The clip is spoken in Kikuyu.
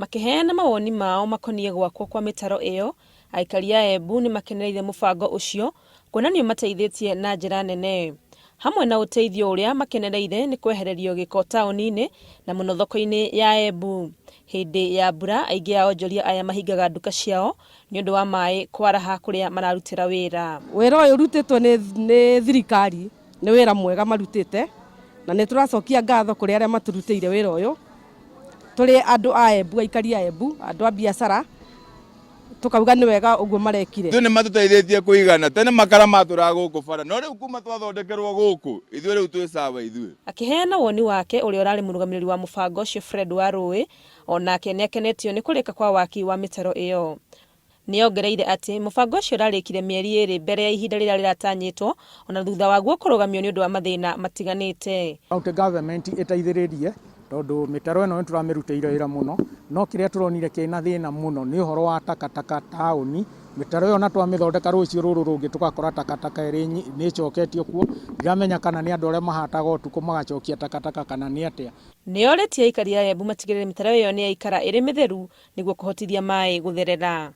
Makĩheana mawoni mao makoniĩ gwakwo kwa mĩtaro ĩyo, aikari a Embu nĩ makenereire mũbango ũcio kuona nĩ ũmateithĩtie na njĩra nene. Hamwe na ũteithio ũrĩa makenereire nĩ kwehererio gĩko taũni-inĩ na mũno thoko-inĩ ya Embu. Hĩndĩ ya mbura aingĩ a onjoria aya mahingaga nduka ciao nĩ ũndũ wa maĩ kwaraha kũrĩa mararutĩra wĩra. Wĩra ũyũ ũrutĩtwo nĩ, nĩ thirikari nĩ wĩra mwega marutĩte na nĩ tũracokia ngatho kũrĩ arĩa matũrutĩire wĩra ũyũ. Tũrĩ andũ a Embu, aikari a Embu, andũ a biacara, tũkauga nĩ wega ũguo marekire. Ithuĩ nĩ matũteithĩtie kũigana, tene makara matũraga gũkũ bara, no rĩu kuma twathondekerwo gũkũ, ithuĩ rĩu twĩ sawa ithuĩ. Akĩheana woni wake, ũrĩa ũrarĩ mũrũgamĩrĩri wa mũbango ũcio Fred Warũĩ, o nake nĩ akenetio nĩ kũrĩka kwa waki wa mĩtaro ĩyo. Nĩ ongereire atĩ mũbango ũcio ũrarĩkire mĩeri ĩrĩ mbere ya ihinda rĩrĩa rĩratanyĩtwo ona thutha waguo kũrũgamio nĩ ũndũ wa mathĩna matiganĩte. County government ĩteithĩrĩrie tondũ mĩtaro ĩno nĩ tũramĩrutĩire wĩra mũno, no kĩrĩa tũronire kĩna thĩna mũno nĩ ũhoro wa takataka taũni. Mĩtaro ĩyo na twamĩthondeka rũciũ rũrũ rũngĩ tũgakora takataka ĩrĩ nĩ ĩcoketio kuo. Ndiramenya kana nĩ andũ arĩa mahataga ũtukũ magacokia takataka kana nĩ atĩa. Nĩ orĩtie aikari a Embu matigĩrĩre mĩtaro ĩyo nĩ yaikara ĩrĩ mĩtheru nĩguo kũhotithia maĩ gũtherera.